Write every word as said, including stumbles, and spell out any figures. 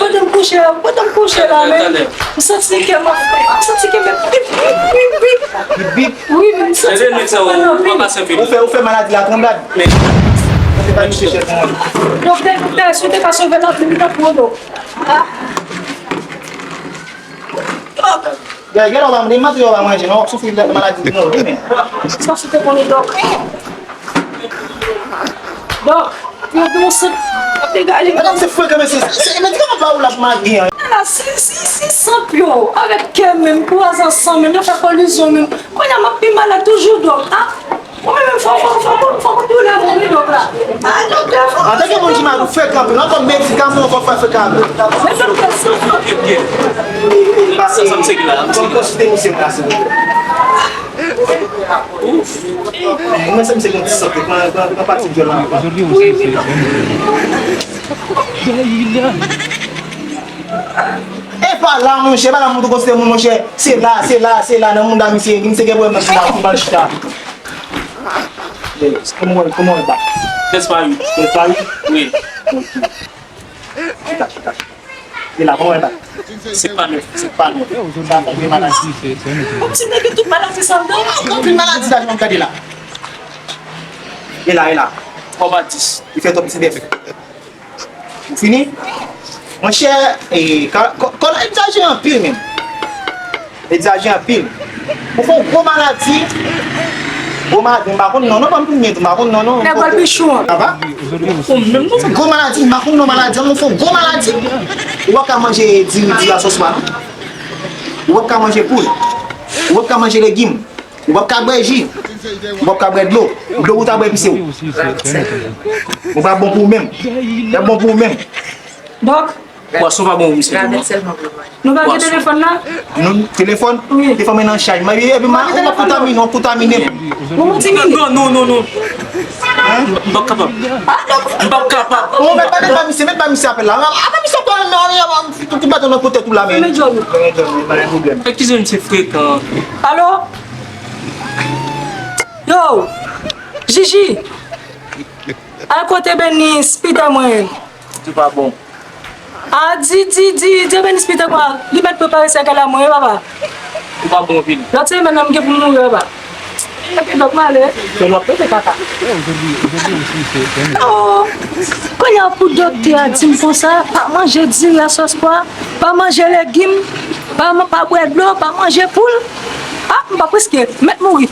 pandan m kouche a, pandan m kouche la, men, m santi kè m ap, m santi kè m ap bip, bip, bip, bip. Bip, bip. Wi, men m santi kè m ap fè, ou fè maladi la tranblad. Doktè, doktè, si w te ka sove lavi m, tanpri w, dok. Ah. Dok. Gade, gade, w pa mande, mande yo pa manje, non, w ap soufri de maladi, non, wi, men. Sa se te konnen, dok. Dok, yo gen yon sant ap degaje. Madanm, se frekan, mesye. Se, se medikaman pa ou l ap mande, an. La, si, si, si sant yo, avèk kè menm, kwaze ansanm menm, yo fè kolizyon menm. Kounye a, m ap pi malad toujou, dok, a. Ou menm, fò, fò, fò, fò, fò, fò tou leve, wi, dok la. A, doktè, fò. Antanke moun ki malad, ou frekan anpil. Nan kòm medikaman, ou fò fè frekan anpil. Men doktè, se... Sa, sa, se ki la, sa, se ki la. Konsilte misye la, silvouplè. Mwen se misye gen ti sant, pran, pran, pran pati djòl la. Wi, wi, dok. E pa la, monchè, pa la moun tou konsidere moun, monchè. Se la, se la, se la, nan moun da misye, misye gen pwoblèm nan sida, pou l chita. Kòman w, kòman w bat? Tèz pa wi. Tèz pa wi? Wi. Chita, chita. E la, kòman w bat? Se pa nèf, se pa nèf. Sa fè de maladi. Ou ti nèg tout maladi sa m dan. Anpil maladi la, jan w gade la. E la, e la. Twò pa dis. Li fè twò piti nèf. Ou fini? Monchè, e, ka, kò, kò la egzajere anpil menm. Egzajere anpil. Ou fè yon gwo maladi. Gwo maladi, m pa konn non, non, ban m tounen tou, m pa konn non, non. Nèg wè l pichon an. Sa va? Ou menm non. Gwo maladi, m pa konn non maladi an, non, fè yon gwo maladi. Ou pa ka manje diri, diri a sòs pa, non. Ou pa ka manje poul. Ou pa ka manje legim. Ou p ap ka bwè ji. Ou p ap ka bwè dlo. Dlo ou ta bwè pise w. Ou pa bon pou ou menm. Ou pa bon pou ou menm. Dok. Bwason pa bon pou misye tou non. Nou pa gen telefòn la? Nou telefòn? Wi. Telefòn mwen nan chaj. Mwen epi ma ou kontamine, ou kontamine. Ou kontamine. Non, non, non, non. M p ap kapab. M p ap kapab. Ou met pa, met pa misye, met pa misye apèl la. Apa misye pa nan, nan, nan, tout baton nan kote tou la men. Fèmen djòl ou. Fèmen djòl ou, pa gen pwoblèm. Eskize m, se frekan. Alo? Yo! Jiji! Al kote Benis, pita mwen. Di pa bon. A, di, di, di, di Benis pita mwen. Li mèt prepare sèkèy la mwen, wi, papa. Ou pa bon anpil. Lòt semèn nan, m gen pou m mouri, papa. Epi dòk m ale. Fè lòt pete kaka. Oh, kounye a pou doktè a di m konsa, pa manje diri a sòs pwa, pa manje legim, pa, pa bwè dlo, pa manje poul. Ah, m p ap riske, mèt mouri.